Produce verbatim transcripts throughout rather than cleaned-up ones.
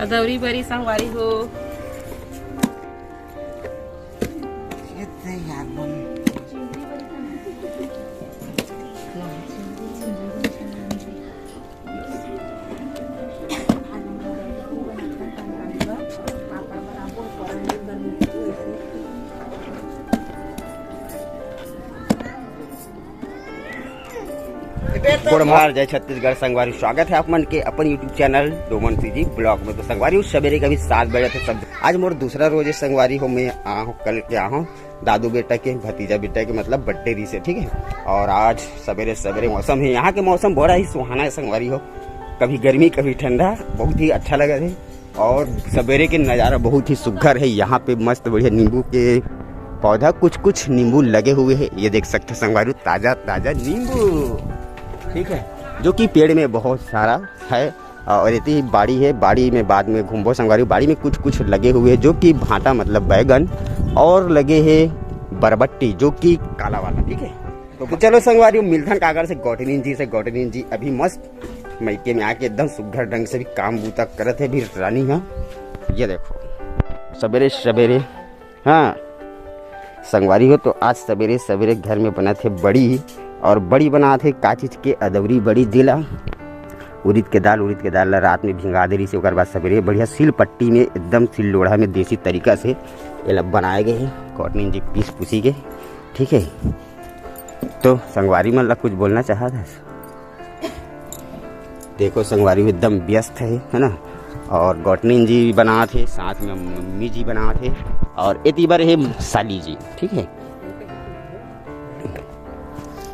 दौरी बरी संगवारी हो। गोड़ मार जय छत्तीसगढ़ संगवारी, स्वागत है आप मन के अपन YouTube channel Doman CG blog में। तो संगवारी हो, सवेरे के अभी सात बजे थे सब। आज मोर दूसरा रोज है संगवारी हो, मैं आ हूँ, कल के आ हूँ दादू बेटा के, भतीजा बेटा के, मतलब बर्थडे रहिसे, ठीक है। और आज सवेरे सवेरे मौसम है, यहाँ के मौसम बड़ा ही सुहाना है संगवारी हो, कभी गर्मी कभी ठंडा, बहुत ही अच्छा लगा है। और सवेरे के नज़ारा बहुत ही सुघर है। यहाँ पे मस्त बढ़िया नींबू के पौधा, कुछ कुछ नींबू लगे हुए हैं, ये देख सकते हैं संगवारी, ताज़ा ताज़ा नींबू, ठीक है, जो कि पेड़ में बहुत सारा है। और इतनी बाड़ी है, बाड़ी में बाद में घूमबो संगवारी। बाड़ी में कुछ कुछ लगे हुए हैं, जो कि भांटा मतलब बैगन, और लगे है बरबट्टी, जो कि काला वाला, ठीक है। तो चलो संगवारी, मिलथन काकर से, गौटनीन जी से। गौटनीन जी अभी मस्त मइके में आके एकदम सुघर ढंग से भी काम बूता करत है भी रानी हा। ये देखो सवेरे सवेरे, हाँ संगवारी हो, तो आज सवेरे सवेरे घर में बनत हे बड़ी, और बड़ी बनात हे का चीज के, अदौरी बड़ी, जेला उरिद के दाल, उरिद के दाल ला रात में भिंगा दे रहिसे, ओकर बाद सवेरे बढ़िया सिल पट्टी में एकदम सिल लोढ़ा में देसी तरीका से एला बनाए गए हे गौटनीन जी पीस पुसी के, ठीक है। तो संगवारी मन ला कुछ बोलना चाहत है? देखो संगवारी एकदम व्यस्त है, है ना। और गौटनीन जी बनात हे, साथ में मम्मी जी बनात हे, और एती बर हे साली जी, ठीक है।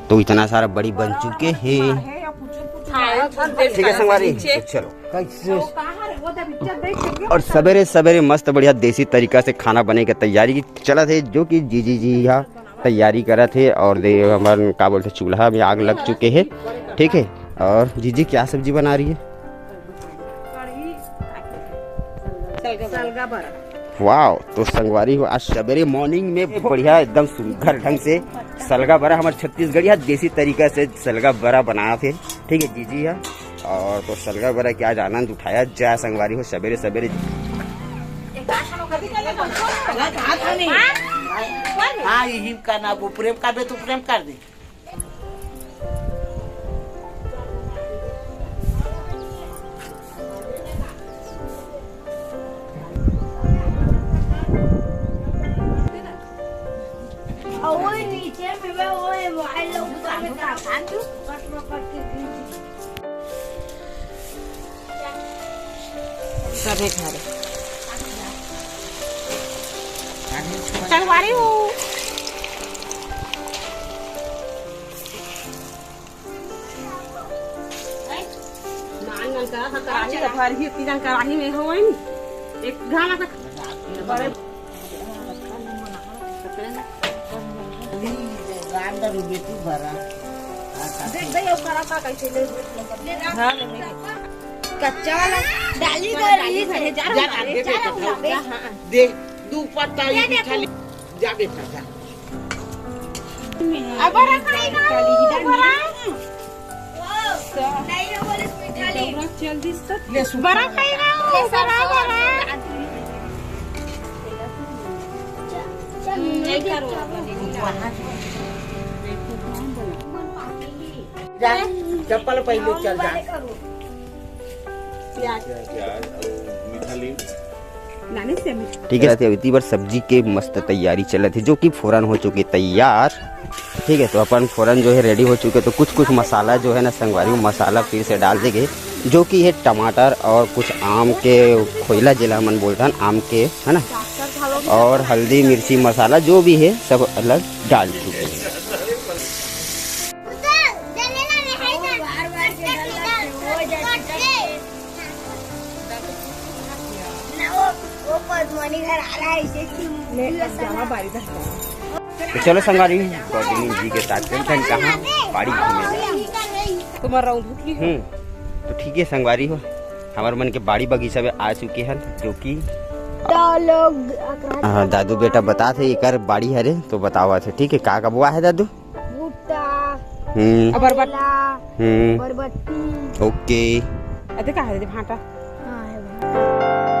तो इतना सारा बड़ी बन चुके हैं, ठीक है संगवारी। चलो, और सवेरे सवेरे मस्त बढ़िया देसी तरीका से खाना बने के तैयारी चलत है, जो कि जीजी जी हा तैयारी करत हे। और दे हमर का बोलथे, चूल्हा में आग लग चुके है, ठीक है। और जीजी क्या सब्जी बना रही है? वाओ, तो संगवारी हो, आज सवेरे मॉर्निंग में बढ़िया एकदम सुघर ढंग से सलगा बरा, हमर छत्तीसगढ़िया देसी तरीका से सलगा बरा बनात हे, ठीक है जीजी हा। और तो सलगा बरा के आज आनंद उठाया जाए संगवारी हो, सवेरे सवेरे। हाँ, यही का ना, वो प्रेम कर दे तो प्रेम कर दे। और वो नीचे में वो, वो मोबाइल लोग ऊपर में काम। सभी घरे। संगवारी हो। नान नान करा था, कढ़ाई का भर ही, तीन कराही में हो, एक घाना का बड़े गांड रुबे तू भरा। देख गई, ओकरा का कैसे ले। हाँ, ले, ले। कच्चा वाला डाली गई है, जा जा, रहा है, दे जा बेटा, रहा है। जा। हाँ। दे, दू पत्ता ये ये बिछा ले। देखो। जा बेटा, जा। अब बरा खाई ना, बरा। नहीं, वो बोले मीठा नहीं। ले, सुखा बरा वाला खाई ना, बरा, बरा। जा, चप्पल पहन ले, चल जा। प्याज। प्याज और मीठा लीम। ठीक है, तो इतनी बार सब्जी के मस्त तैयारी चलत हे, जो कि फोरन हो चुके तैयार। ठीक है, तो अपन फोरन जो है रेडी हो चुके, तो कुछ कुछ मसाला जो है ना संगवारी, मसाला फिर से डाल देंगे, जो कि है टमाटर और कुछ आम के खोइला, जेला हमन बोलथन आम के, है ना, और हल्दी, मिर्ची, मसाला जो भी है सब अलग डाल चुके हैं। तो चलो संगवारी, गौतमी जी के साथ चलते हैं कहाँ, बाड़ी घूमे। तुम्हारा उधर की है। हम्म, तो ठीक है संगवारी हो, हमारे मन के बाड़ी बगीचा में आ चुके हैं, जो कि हाँ, दादू बेटा बतात हे, एकर बाड़ी हरे, तो बतावत हे, ठीक है, का का बोआ है दादू? भुट्टा, हम्म। बरबट-, केला, हम्म। बरबट्टी। ओके। अरे, का है रे भांटा? हाँ, है भांटा।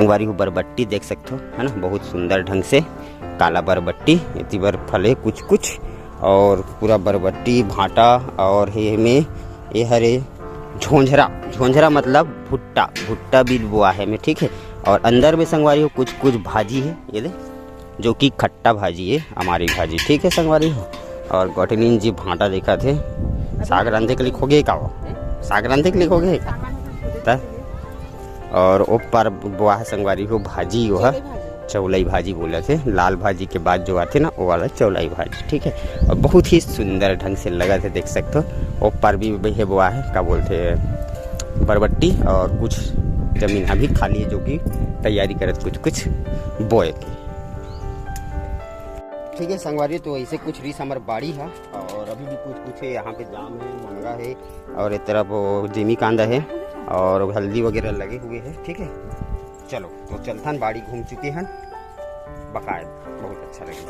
संगवारी हो, बरबट्टी देख सकथो, है ना, बहुत सुंदर ढंग से काला बरबट्टी, एती बर फले कुछ कुछ, और पूरा बरबट्टी भांटा, और हे में ये हरे झोंझरा, झोंझरा मतलब भुट्टा, भुट्टा भी बोआ है में, ठीक है। और अंदर में संगवारी हो कुछ कुछ भाजी है, ये दे, जो कि खट्टा भाजी है, अमारी भाजी, ठीक है संगवारी हो। और गौटनीन जी भांटा देखत हे, साग रांधे के लिए खोगे का वो, साग रांधे के लिए खोगे का? त और ओ पार बोआ है संगवारी हो भाजी, वो है चौलाई भाजी बोलथे, लाल भाजी के बाद जो आथे ना, वो वाला चौलाई भाजी, ठीक है। और बहुत ही सुंदर ढंग से लगथे, देख सकथो। ओ पार भी हे बोआ है, का बोलथे, बरबट्टी, और कुछ जमीन अभी खाली है, जो कि तैयारी करत कुछ कुछ बोए के। ठीक है संगवारी, तो ऐसे कुछ रीस हमर बाड़ी है, और अभी भी कुछ कुछ है, यहाँ पे जाम है, मुनगा है, और एक तरफ वो जिमी कांदा है, और हल्दी वगैरह लगे हुए हैं। ठीक है, चलो तो चलथन, बाड़ी घूम चुके हैं, बकायद बहुत अच्छा लगे।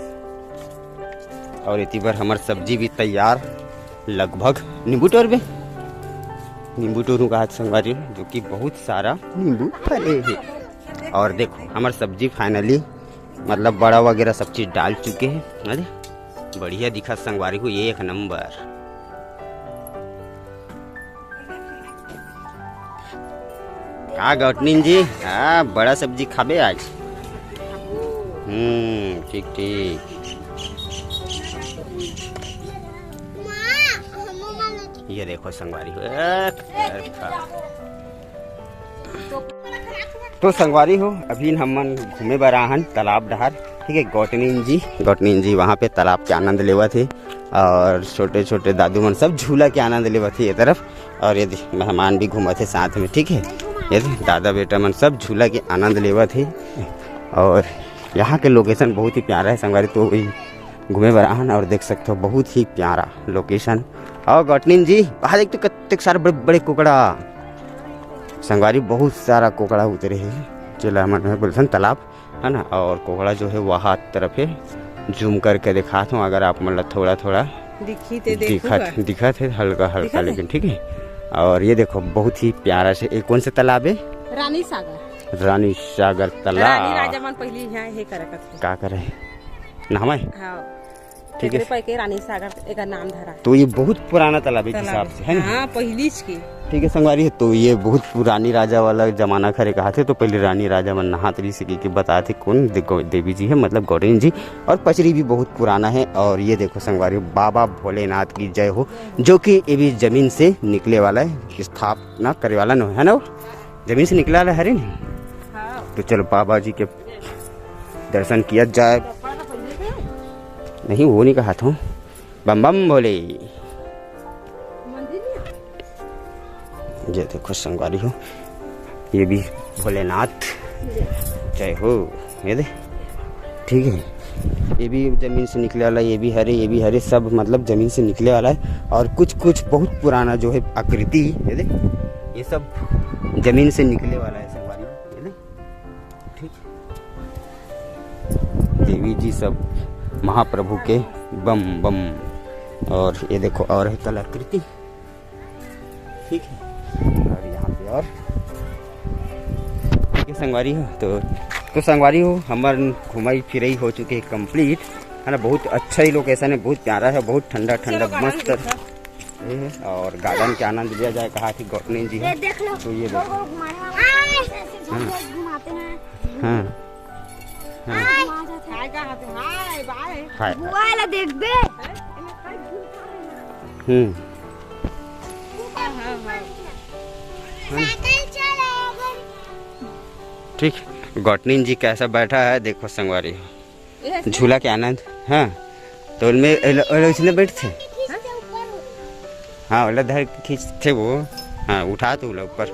और एती बर हमर सब्जी भी तैयार लगभग। नींबू टोरबे, नींबू टोरू का आज संगवारी, जो कि बहुत सारा नींबू फले है। और देखो, हमर सब्जी finally, मतलब, बड़ा वगैरह सब चीज डाल चुके हैं। अरे, बढ़िया दिखत संगवारी हो, एक नंबर। का गौटनीन जी, हाँ, बड़ा सब्जी खाबे आज? हम्म, ठीक ठीक। ये देखो संगवारी हो, एक तरफा। तो संगवारी हो, अभी हमन घूमे बर आहन तालाब डहार। ठीक है, गौटनीन जी, गौटनीन जी वहाँ पे तालाब के आनंद लेवत हे, और छोटे छोटे दादू मन सब झूला के आनंद लेवत हे ये तरफ। और ये दे, मेहमान भी घूमत हे साथ में। ठीक है, ये दे, दादा बेटा मन सब झूला के आनंद लेवत हे। और यहाँ के location बहुत ही प्यारा है संगवारी, तो वही घूमे बर आहन और देख सकते हो, बहुत ही प्यारा location। और गौटनीन जी, वहाँ देख तो कत्तेक सारे बड़े बड़े कुकड़ा संगवारी, बहुत सारा कोकड़ा उतरे हे, जेला हमन बोलथन तालाब, है ना। और कोकड़ा जो है वहाँ तरफ है, zoom करके दिखात हूँ अगर आप मन ला थोड़ा थोड़ा। दिखी ते देखू दिखत, का? दिखत है हल्का हल्का, दिखत है? लेकिन ठीक है। और ये देखो, बहुत ही प्यारा से, ये कौन सा तालाब है? रानी सागर। रानी सागर तालाब। रानी राजा मन पहली यहाँ हे करकत हे। का करे? नहावे? हाँ। ठीक है। एकरे पाई के रानी सागर एकर नाम धरा। तो ये बहुत पुराना तालाब है तालाब हिसाब है। से, है ना? हाँ, पहिलीच के। ठीक है संगवारी, तो ये बहुत पुरानी राजा वाला जमाना खरे कहा थे, तो पहले रानी राजा मन नहात रही से के बताए थे कौन दे-, गौ-, देवी जी है, मतलब गौटनीन जी। और पचरी भी बहुत पुराना है। और ये देखो संगवारी, बाबा भोलेनाथ की जय हो, जो कि ये भी जमीन से निकले वाला है, स्थापना करे वाला नो है ना, वो जमीन से निकले वाला है रे नहीं? हाँ। तो चलो बाबा जी के दर्शन किया जाए। नहीं, वो नहीं कहा था। बम बम भोले। ये देखो संगवारी हो, ये भी भोलेनाथ, जय हो। ये दे, ठीक है, ये भी जमीन से निकले वाला, ये भी हरे, ये भी हरे, सब मतलब जमीन से निकले वाला है। और कुछ कुछ बहुत पुराना जो है आकृति, ये दे, ये सब जमीन से निकले वाला है संगवारी हो, ये दे। ठीक, देवी जी सब महाप्रभु के बम बम। और ये देखो, और है कलाकृति। ठीक है, और यहाँ पे और, ठीक है संगवारी हो, तो, तो संगवारी हो, हमर घुमाई फिराई हो चुके है complete, है ना। बहुत अच्छा ही location है, बहुत प्यारा है, बहुत ठंडा ठंडा, चलो, मस्त। ये है, और garden के आनंद लिया जाए, कहा कि गौटनीन जी है। ये देख लो, तो ये गोल देखो। गोल घुमाने वाला है, ऐसे ऐसे हाँ। झूले घुमाते हैं। हाँ। हाँ। हाय। घुमा जाते हैं। हाय कहा तू? हाय, बाय। हाय। बुआ ला देख बे। हम्म। हाँ, हाँ, हाँ। साइकिल चलाओगे। ठीक, गौटनीन जी कैसा बैठा है, देखो संगवारी। झूला के आनंद। हाँ, तो उनमें एलो-, एलो इसने बैठथे। हाँ, ओला धर के खींचथे वो। हाँ, उठा तो ओला ऊपर।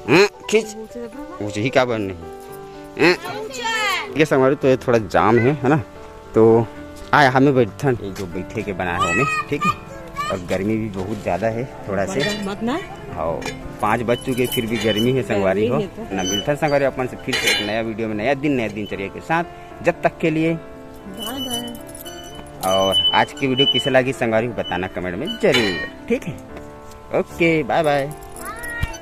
हाँ, खींच। ऊँच ही का बर नहीं। हाँ। ये संगवारी तो ये थोड़ा जाम है, है ना? तो आय, हमें बैठन, ये जो बैठे के बना है हमें, ठीक है। और गर्मी भी बहुत ज़्यादा है थोड़ा से। मत ना। हाँ, पाँच बज चुके, फिर भी गर्मी है संगवारी गर्मी हो। है तो। ना मिलथन संगवारी अपन से फिर से एक नया video में, नया दिन, नया दिनचर्या के साथ। जब तक के लिए bye bye। और आज की video कैसे लगी संगवारी हो, बताना comment में जरूर, ठीक है। OK, bye bye।